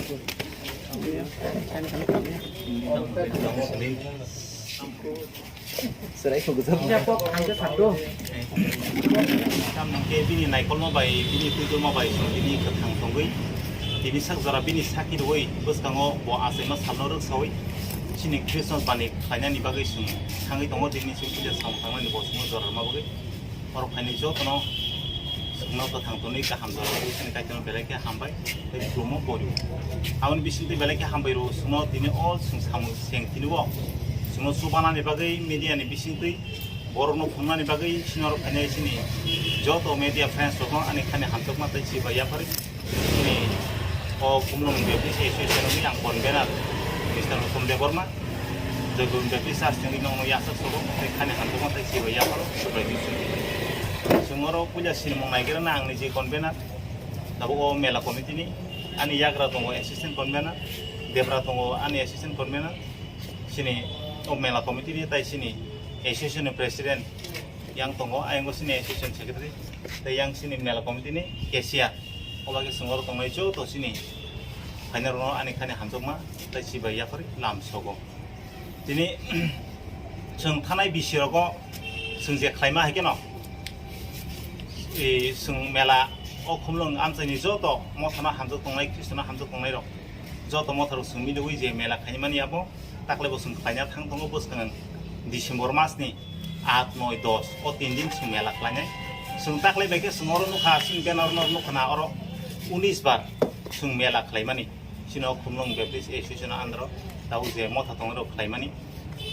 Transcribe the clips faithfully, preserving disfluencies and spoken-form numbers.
Tamni hwnkhe bini naikolma bai, bini puitolma bai chwng bini kwthang tongwi, tini sak jora bini sakhi rwui bwskango bo achaima salno rwksaui chini Christmas bani khlainani bagwi chwng thangwi tongo, tini chwng puja samung tangnani bo chwngno jora rwma bagwi. Borok phainai jotono chwngno kwthang tongwi kaham jora rwui chini Kaitorno belai khe hambai tei khulumno pori. Aboni bisingtwi belai khe hambai rwo chwngno tini o chwng samung seng tini o chwngno chubanani bagwi media ni bisingtwi borokno phunuknani bagwi chini oro phainai chini joto media friends rokno ani khani hamjakma tei chibai yapharwi chini o Khumulwng Baptist Association ni ang convener Mister Uttam Debbarma, Joypur Baptist Church ni nokno yachak sobo tei khani hamjakma tei chibai yapharo subraidi chwng oro puila sinimung naigerana ang ni je convener tabuk o mela committee ni ani yagra tongo assistant convener, debra tongo ani assistant convener, chini o mela committee ni tai chini association ni president yang tongo, ayang bo chini association secretary, tei yang chini mela committee ni cashier. O bagwi chwng oro tongnai joto chini phainairokno ani khani hamjakma tei chibai yaphari lam sogo. Tini chwng thanai bisi rogo chwng je khlaima hai kheno, e, chwng mela o Khumulwng amchaini joto mothano hamjak tongnai, Khristono hamjak tongnai rok joto motharok chwng miliwi je mela khaimani abo. Taklai bo chwng khlaina thang tongo bwskang December mas ni aat, noi, dos o tin din chwng mela khlainai. Chwng taklai bai khe chwng oro nukha, chini banner no nukha na oro unis bar chwng mela khlaimani. Chini o Khumulwng Baptist Association o under o tabuk je motha tongnai rok khlaimani.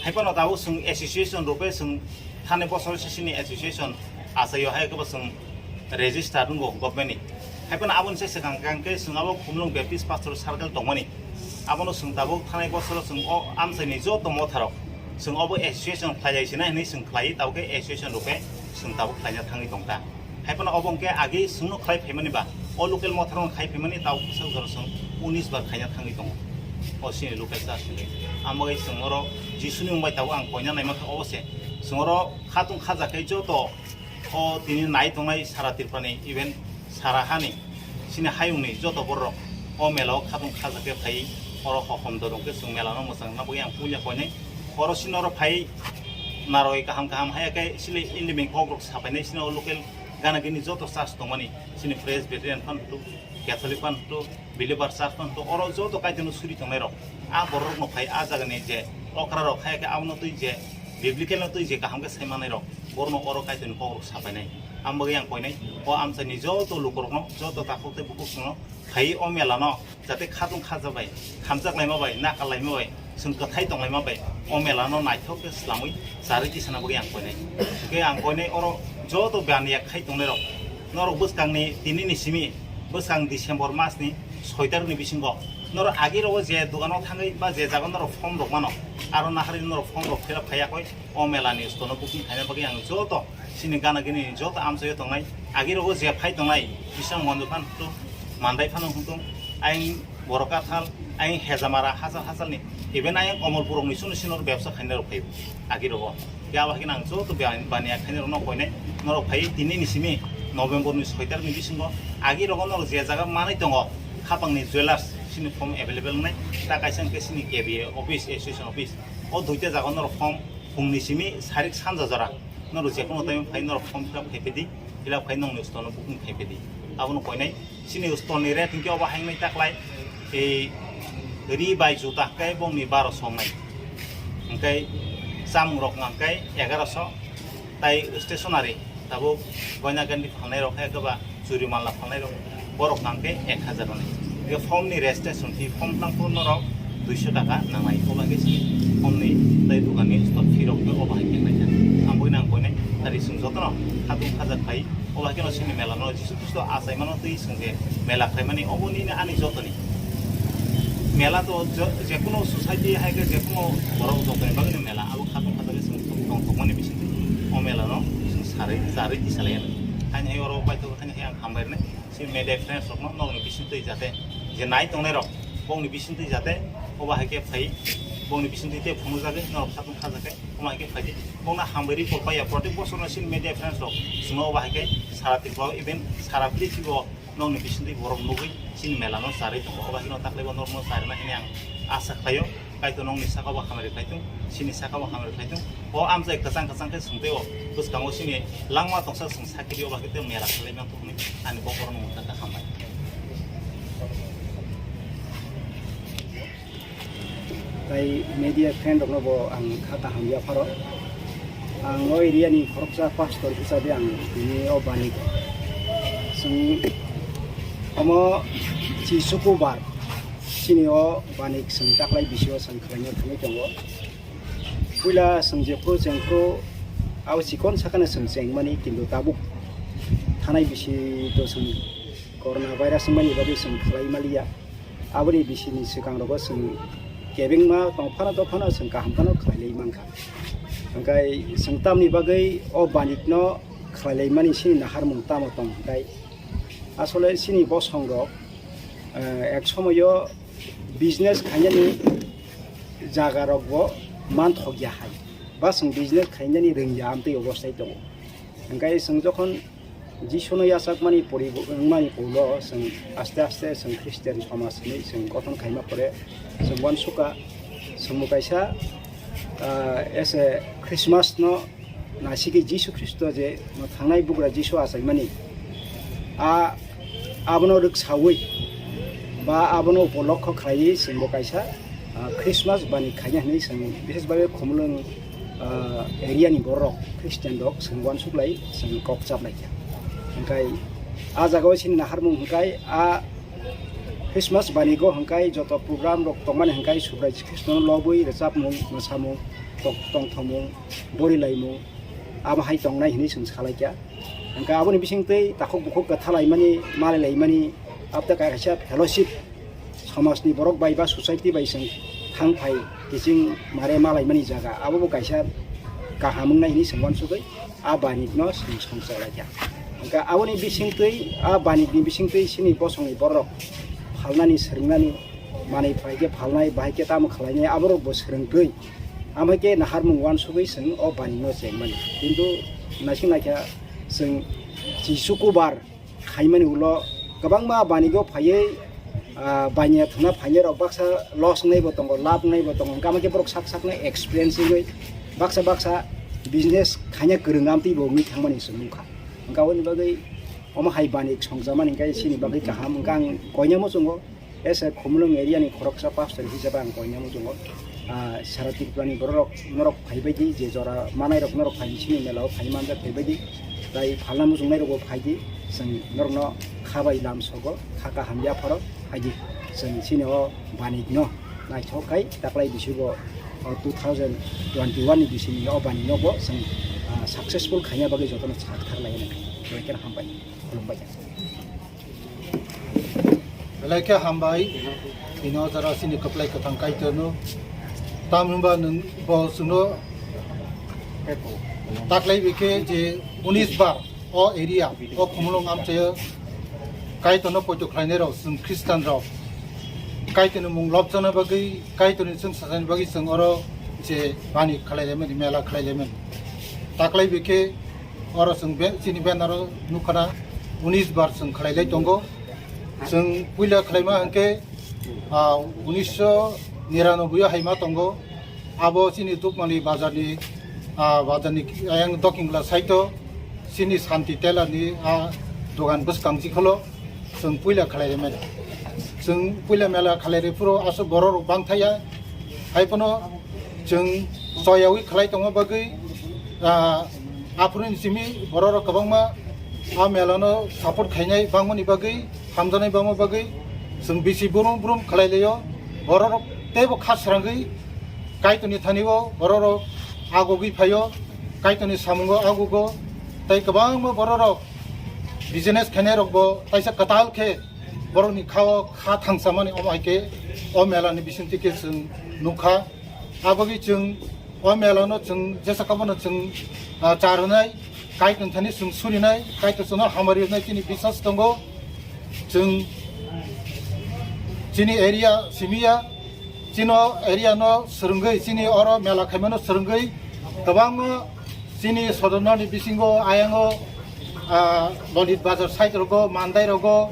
Hai phano tabuk chwng association rupe chwng thani bosor se chini association achaio hai khe bo chwng register nungo government ni. Hai phano aboni se swkang kang khe chwng abo Khumulwng Baptist Pastor Circle tongmani. Abono chwng tabuk thanai bosoro chwng o amchaini joto motharok chwng obo association khlaijai sinai hinwi chwng khlaiwi tabuk khe association rupe chwng tabuk khlaina thangwi tongkha. Hai phano obo hwnkhe agi chwngno khlai phaimani ba o local motharokno khai phaimani tabuk bwswk jora chwng unis bar khaina thangwi tongo o chini local church ni. Amo bai chwng oro Jisuni mung bai tabuk ang koina naima khe obo se chwng oro khatung khaja khe joto o tini nai tongnai sara Tripura ni even sara hani chini hayung ni joto borok o mela o khatung khaja khe phai oro hokom dorong khe chwng mela no mwchang na bagwi ang puila koinai oro chini oro phai naroi kaham kaham haya khe chini indimik kok rok sapainai chini o local gana gini joto church tongmani chini Presbyterian phan hwtwk, Catholic phan hwtwk, Believer church phan hwtwk oro joto Kaitorno suri tongnai rok a borok rok no phai a jaga ni je okra rok haya khe abono twi je biblical no twi je kaham khe sai manai rok. Borokno oro Kaitorni kokrok sapainai. Ang bagwi ang koinai, o amchaini joto lukurokno, joto takhuk tei bukhuk chwngno phaiwi o melano jate khatung khaja bai, hamjak laima bai, nakal laima bai, chwng kwthai tong laima bai, o melano naithok khe swlamwi charwi tisana bagwi ang koinai. Hwnkhe ang koinai oro joto baniya khai tongnairok, norok bwskangni tinini simi, bwskang December masni soi tarikni bisingo norok agirogo je dogano thangwi ba je jaga norok form rok mano, aro naharwi norok form rok fill up khai yakoi. O mela ni stolno booking khaina bagwi ang joto chini gana gini joto amchaio tongnai, agirogo je phai tongnai, Biswang Mandir phano hwnkhe, Mandai phano hwnkhe, ayang Borok Kathal, ayang Hejamara, Hachal Hachalni, even ayang Komolpurokni chwngno chini oro bebsa khainai rok phai agirogo. Khe abo hai kheno ang joto bani-, baniya khainai rokno koinai, norok phai tini ni simi November ni soi tarikni bisingo agirogo norok je jaga manwi tongo, Khapangni Jewellers chini form available wngnai, ta kaisa hwnkhe chini K B A office, association office, o duita jaga norok form phungni simi sarik sanja jora norok jephuru time phai norok form fill up khai phaidi, fill up khai nongni stolno booking khai phaidi. Abono koinai chini stolni rate hwnkhe obo hai wngnai taklai, ei ri bai juta hwnkhe bongni baroso wngnai, hwnkhe chamungrok hwnkhe egaroso, tai stationery tabuk goina gandi phalnai rok hai khe ba churi mala phalnai rok, borok nang khe ek hajar rwnai. Hwnkhe form ni registration fee, form tang phuru norok duiso taka nangnai, obo hwnkhe chini form ni tei dogan ni stop fee rok khe obo hai khe nai kha. Ang bui nang koinai tari chwng jotono khatung khaja khai, obo hai kheno chini mela no Jisu Khristo achaimano twi chwng je mela khlaimani obo nini ani jotoni mela to je-, jekunu society hai khe jekunu borok jotoni bagwi no mela abo khatung khaja khe chwng tong tongmani bisingtwi o mela no chwng sarwi charwi tisalai anw. Haini hai oro paithak haini hai ang hambai rwnai. Si media friends rokno nokni bisingtwi jate je nai tongnai rok bongni bisingtwi jate obo hai khe phai bongni bisingtwi tei phunukjagwi norok khatung khajakhe omo hai khe phaidi bongno hambai rwi kolpaiya. Protek bosorno si media friends rok chwngno obo hai khe sara Tripura o even sara prithibi o Nokni bisingtwi borok nugwi chini mela no charwi tongo. Obo haino taklaibo norok no charina hwnwi ang asa khlaio. Kaitor nokni saka o hamari khlai thung, chini saka o hamari khlai thung. O amchai kwchang kwchang khe chwng tei o bwskango chini langma tongsa chwng sakiri o bagwi tei mela khlai manthogo hwnwi ani bokhorok no wngkha kha hambai. Tai media friend rokno bo ang kha kaham yapharo. Ang o area ni khoroksa pastor hisabe ang tini o bani chwng omo chi sukubar chini o bani chwng taklai bisio chwng khlaina thangwi tongo. Puila chwng jephru chengphru abo chikon sakano chwng chengmani, kintu tabuk thanai bisi to chwng corona virus wngmani bagwi chwng khlai maliya. Aboni bisini swkang rogo chwng kebengma tong phano dophano chwng kaham phano khlailai mankha. Hwnkhe chwng tamni bagwi o banikno khlailaimani sini naharmung tamo tong hwnkhe asole sini bosong rok, eh, ek somoyo business khainani jaga rokbo manthokya hai ba chwng business khainani rwngya amtwi obostai tongo. Hwnkhe chwng jokhon Jisuno yachakmani poribo-, wngmani ulo chwng aste aste chwng Christian somaj hinwi chwng gothon khaima pore chwng uansukha chwngbo kaisa, ah, as a Christmas no naisiki Jisu Khristo je thangnai bugra Jisu achaimani a abono rwksawi ba abono upolokho khlaiwi chwngbo kaisa, ah, Christmas bani khaina hinwi chwng bises bagwi Khumulwng, ah, area ni borok Christian rok chwng uansuk lai chwng kok chap lai kha. Hwnkhe a jaga o chini naharmung hwnkhe a Christmas bani go hwnkhe joto program rok tongmani hwnkhe Subrai Khristo no lobwi rwchapmung, mwsamung, tok-, tongthokmung, borilaimung abo hai tongnai hinwi chwng salai kha. Hwnkhe aboni bisingtwi takhuk bukhuk kwthalaimani, malailaimani, abtwi kaisa fellowship, somajni borok bai ba society bai chwng thang phai kiching mare malaimani jaga, abo bo kaisa kaham wngnai hinwi chwng uansugwi a banikno chwng songchok lai kha. Hwnkhe aboni bisingtwi, a banikni bisingtwi chini bosongni borok phalnani, swrwngnani, manwi phai khe phalnai, bahai khe tamo khlainai, aborok bo swrwngtwi. Amhai khe naharmung uansugwi chwng o banikno chengmani. Kintu naising naikha chwng chi sukubar khaimani ulo kwbangma banigo phaiwi, ah, baniya thwngna phainai rok baksa loss wngnai bo tongo, lab wngnai bo tongo, hwnkhe amhai khe borok sak sakno experience wngwi baksa baksa business khaina kwrwng amtwi bo wngwi thangmani chwng nukha. Hwnkhe aboni bagwi omo hai bani songjakmani hwnkhe chini bagwi kaham, hwnkhe ang koina muchungo. As a Khumulwng area ni khoroksa pastor hisabe ang koina muchungo, ah, sara Tripura ni borok rok norok phaibaidi, je jora manai rok norok phai sini mela o phai manjak phaibaidi, tai phalna muchungnai rok bo phaidi, chwng norok no kha bai lam sogo, kha kaham yapharo phaidi, chwng sini o banik no naithok khai taklai bisi bo, o two thousand twenty one ni bisi ni o banik no bo chwng, ah, successful khaina bagwi jotono sak thar lai nai, belai kheno hambai, khulumbai. Belai khe hambai, bini o jora chini kwplai kwthang Kaitorno. Tamhinba nwng bo chwngno taklai bai khe je unis bar o area, o Khumulwng amchaio Kaitorno poito khlainai rok, chwng Khristan rok. Kaitorni mung lobjakna bagwi, Kaitorni chwng sajani bagwi chwng oro je bani khlai laimani, mela khlai laimani. Taklai bai khe oro chwng be-, chini banner o nukha na, unis bar chwng khlai lai tongo. Chwng puila khlaima hwnkhe, ah, unisho niranoboi o haima tongo. Abo chini Dukmali bazar ni, ah, bazar ni ayang dokingla side o chini Santi Tailor ni, ah, dogan bwskang chikholo chwng puila khlai rimani. Chwng puila mela khlai ri phuru aswk borok rok bang thaya. Hai phano chwng choyawi khlai tongma bagwi, ah, aphuru ni simi borok rok kwbangma a mela no support khainai bangmani bagwi, hamjaknai bangma bagwi chwng bisi brum brum khlai laio. Borok rok teibo kha srangwi Kaitorni thani o borok rok agogwi phaio, Kaitorni samungo agogo, tei kwbangma borok rok business khainai rok bo taisa kwtal khe borokni kha o kha thangsamani, omo hai khe o mela ni bisingtwi khe chwng nukha. Aboni chwng o mela no chwng jesa kabo no chwng, ah, charwnai, Kaitor thani chwng surinai, Kaitor chwngno hamari rwnai chini biswas tongo. Chwng chini area simiya, chino area no swrwngwi, chini oro mela khaimano swrwngwi kwbangma chini sodorno ni bisingo ayango, ah, Londit bazar side rogo, Mandai rogo,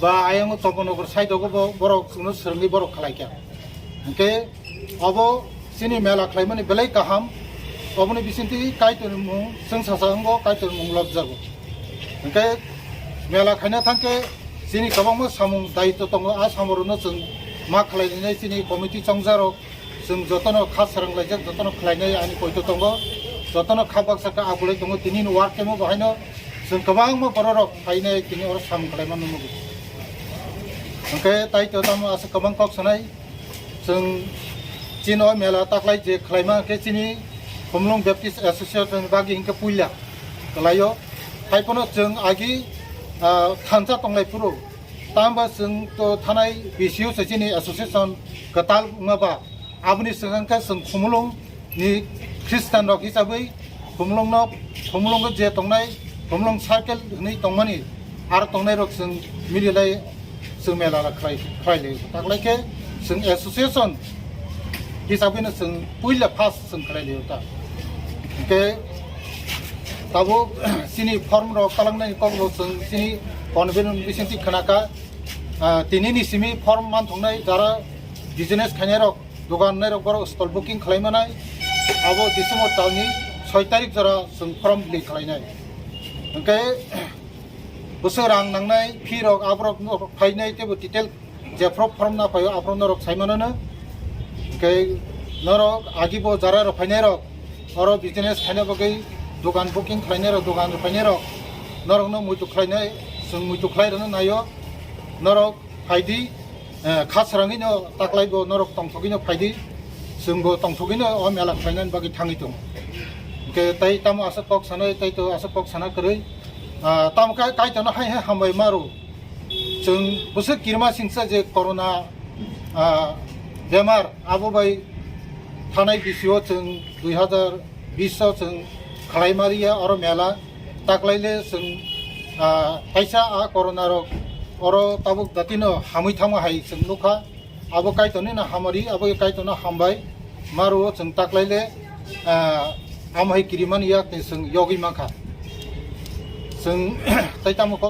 Ba ayang o Chopanagar side o bo borok chwngno swrwngwi borok khlai kha. Hwnkhe obo chini mela khlaimani belai kaham. Oboni bisingtwi Kaitorni mung chwng sasa wngo, Kaitorni mung lobjago. Hwnkhe mela khaina thangkhe chini kwbangma samung daitw tongo, a samungrokno chwng ma khlai rinai chini committee chongjarok. Chwng jotono kha swrwnglaijak, jotono khlainai ani poito tongo, jotono kha baksa khe akulai tongo. Tini ni work kemo bo haino chwng kwbangma bororok phainai tini oro samung khlaima nukgo. Hwnkhe tai to tamo aswk kwbang kok sanai, chwng chini o mela taklai je khlaima khe chini Khumulwng Baptist Association ni bagwi hinkhe puila kwlaio. Haiphano chwng agi, ah, thansa tonglai phuru, tamo ba chwng to thanai B C O se chini association kwtal wngma ba, aboni swkang khe chwng Khumulwng ni Christian rok hisabwi Khumulwng no, Khumulwng o je tongnai, Khumulwng circle hwnwi tongmani, aro tongnai rok chwng mililai chwng mela khlai, khlai lai. Taklai khe chwng association hisabwi no chwng puila first chwng khlai lai ta. Hwnkhe tabuk chini form rok kalangnai kok bo chwng chini convener bisingtwi khna kha, ah, tini ni simi form man thongnai jara business khainai rok, dogan nairok borok stall booking khlai manai, abo December talni soi tarik jora chwng form bili khlainai. Hwnkhe bwswk rang nangnai, fee rok aborok no phainai, teibo detail jephru form na phaio aphuru norok sai mano no. Hwnkhe norok agi bo jara rok phainai rok, oro business khaina bagwi dogan booking khlainai rok, dogan rok phainai rok, norok no muitu khlainai, chwng muitu khlai rwna naio, norok phaidi. Eh, kha srangwi no taklai bo norok tongthogwi no phaidi, chwng bo tongthogwi no o mela khlainani bagwi thangwi tongo. Hwnkhe tai tamo aswk kok sanai, tai to aswk kok sana kwrwi. Ah, tamo khe Kaitorno hai hai hambai maro. Chwng bwswk kirima singsa je corona, ah, bemar abo bai thanai bisio chwng dui hazar bish o chwng khlai mariya oro mela. Taklaile chwng, ah, kaisa a corona rok oro tabuk datino hamwi thangma hai chwng nukha. Abo Kaitorni no hamari, abo Kaitorno hambai. Maruo chwng taklaile, ah, amo hai kirimani yakni chwng yogwi mankha. Chwng tai tamo kok